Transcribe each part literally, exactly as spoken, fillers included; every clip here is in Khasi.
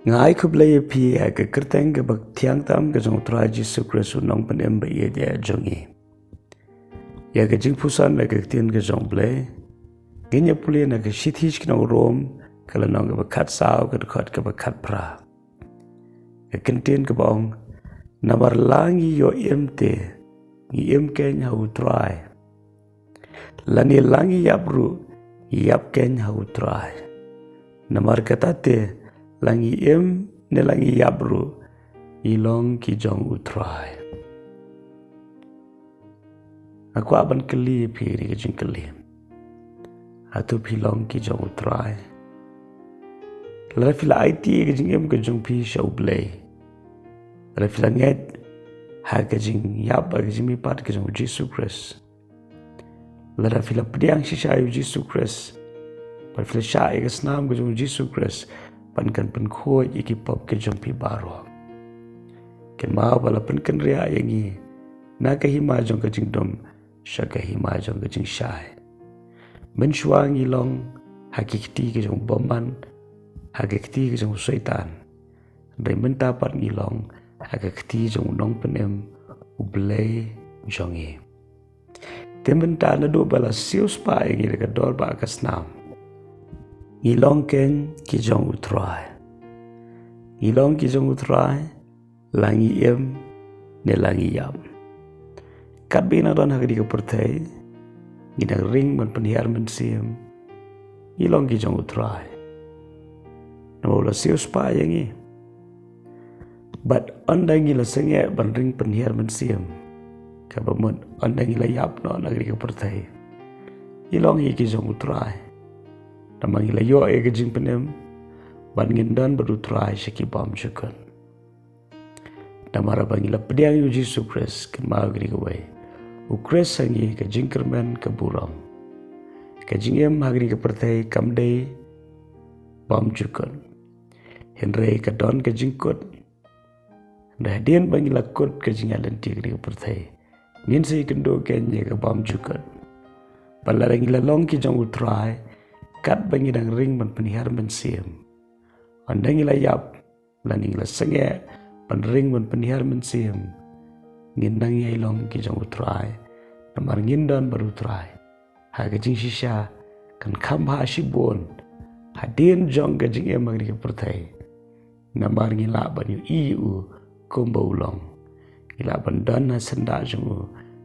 Nga ai khublei ïa phi ha ka kyrteng kaba thiang tam ka jong u Trai Jisu Khrist u nongpynim ba ïeit jong ngi. Ïa ka jingpuson na ka ktien ka jong u Blei, ngin ïa pule na ka shithi sha ki nong Rom, ka lynnong kaba khatsaw, ka dkhot kaba khatphra. Ka kyntien kaba ong, namar la ngi ïoh im te, ngi im keiñ ha u Trai. Lane la ngi ïap ruh, ngi ïap keiñ ha u Trai. Namar kata te, la ngi im ne la ngi ïap ruh, ngi long ki jong u Trai. Nga kwah ban kylli ïa phi ïa ka jingkylli. Hato phi long ki jong u Trai? Lada phi la aiti ïa ka jingim ka jong phi sha u Blei, lada phi la ngeit ha ka jingïap, ha ka jingmihpat ka jong u Jisu Khrist, lada phi la pdiang shisha ïa u Jisu Khrist, bad phi la shah ïa ka snam ka jong u Jisu Khrist, ban kan pynkhuid ïa ki pop ka jong phi baroh, kynmaw ba la pynkynriah ïa ngi na ka hima jong ka jingdum sha ka hima jong ka jingshai. Mynshuwa ngi long ha ki kti ka jong u bymman, ha ki kti ka jong u Soitan. Hynrei mynta pat ngi long ha ka kti jong u nongpynim, u Blei jong ngi. Te mynta naduh ba la siewspah ïa ngi da ka dor bad ka snam, ngi long keiñ ki jong u Trai. Ngi long ki jong u Trai, la ngi im ne la ngi ïap. Katba ngi nang don ha kane ka pyrthei, ngi nang ring ban pynhiar mynsiem, ngi long ki jong u Trai. Namar u la siewspah ïa ngi. Bad ynda ngi la sangeh ban ring pynhiar mynsiem, kaba mut ynda ngi la ïap noh na kane ka pyrthei, ngi long hi ki jong u Trai. Namar ngi la ïoh ïa ka jingpynim, bad ngin don bad u Trai sha ki bymjukut. Namar ba ngi la pdiang ïa u Jisu Khrist, kynmaw kane kawei, u Khrist ha ngi ka jingkyrmen ka burom. Ka jingim ha kane ka pyrthei kam dei bymjukut. Hynrei ka don ka jingkut. Hynrei hadien ba ngi la kut ka jingïaid lynti ha kane ka pyrthei, ngin sa ïakynduh keiñ ïa ka bymjukut. Bad lada ngi la long ki jong u Trai, katba ngi dang ring ban pynhiar mynsiem, ynda ngi la ïap, lane ngi la sangeh ban ring ban pynhiar mynsiem, ngin nang ïai long ki jong u Trai. Namar ngin don bad u Trai ha ka jingshisha, kan kham bha shibun hadien jong ka jingim ha kane ka pyrthei. Namar ngi lah ban ïohi ïa u kumba u long. Ngi lah ban don ha syndah jong u,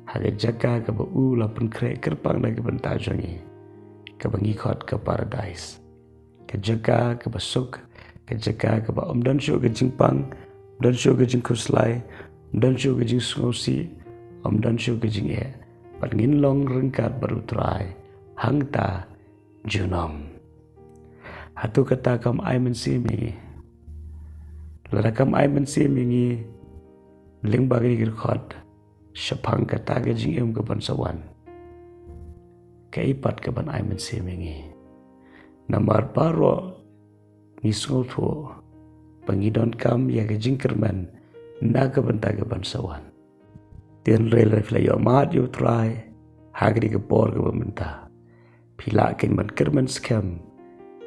ha ka jaka kaba u la pynkhreh kyrpang na ka bynta jong ngi, kaba ngi khot ka paradais. Ka jaka kaba suk, ka jaka kaba ym don shuh ka jingpang, ym don shuh ka jingkhuslai, ym don shuh ka jingsngewsih, ym don shuh ka jingeh. Bad ngin long ryngkat bad u Trai hangta junom. Hato kata kam ai mynsiem ïa ngi? Lada kam ai mynsiem ïa ngi, lyngba kane ka dkhot, shaphang kata ka jingim ka ban sa wan, kaei pat ka ban ai mynsiem ïa ngi? Namar baroh ngi sngewthuh ba ngi donkam ïa ka jingkyrmen na ka bynta ka ban sa wan. Te hynrei lada phi la ïoh mad ïa u Trai ha kane ka por kaba mynta, phi lah keiñ ban kyrmen skhem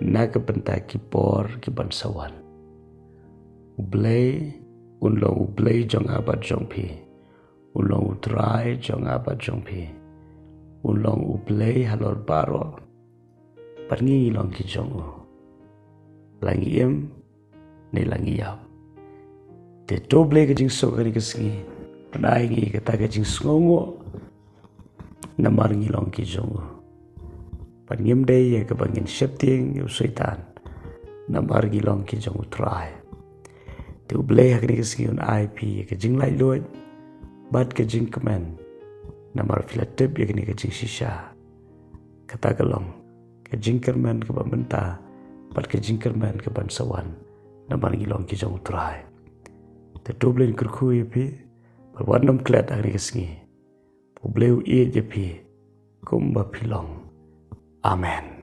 na ka bynta ki por ki ban sa wan. U Blei un long u Blei jong nga bad jong phi. Un long u Trai jong nga bad jong phi. Un long u Blei halor baroh. Bad ngi ngi long ki jong u, la ngi im ne la ngi ïap. Te to Blei ka jingsuk ha kane ka sngi, pynai ïa ngi kata ka jingsngewnguh, namar ngi long ki jong u. Bad ngim dei ïa kaba ngin sheptieng ïa u Soitan, namar ngi long ki jong u Trai. Te u Blei ha kane ka sngi un ai phi ïa ka jinglaitluid bad ka jingkmen, namar phi la tip ïa kane ka jingshisha. Kata ka long ka jingkyrmen kaba mynta bad ka jingkyrmen ka ban sa wan, namar ngi long ki jong u Trai. Te to Blei un kyrkhu ïa phi bad wat nym klet ha kane ka sngi. U Blei u ïeit ïa phi kumba phi long. Amen.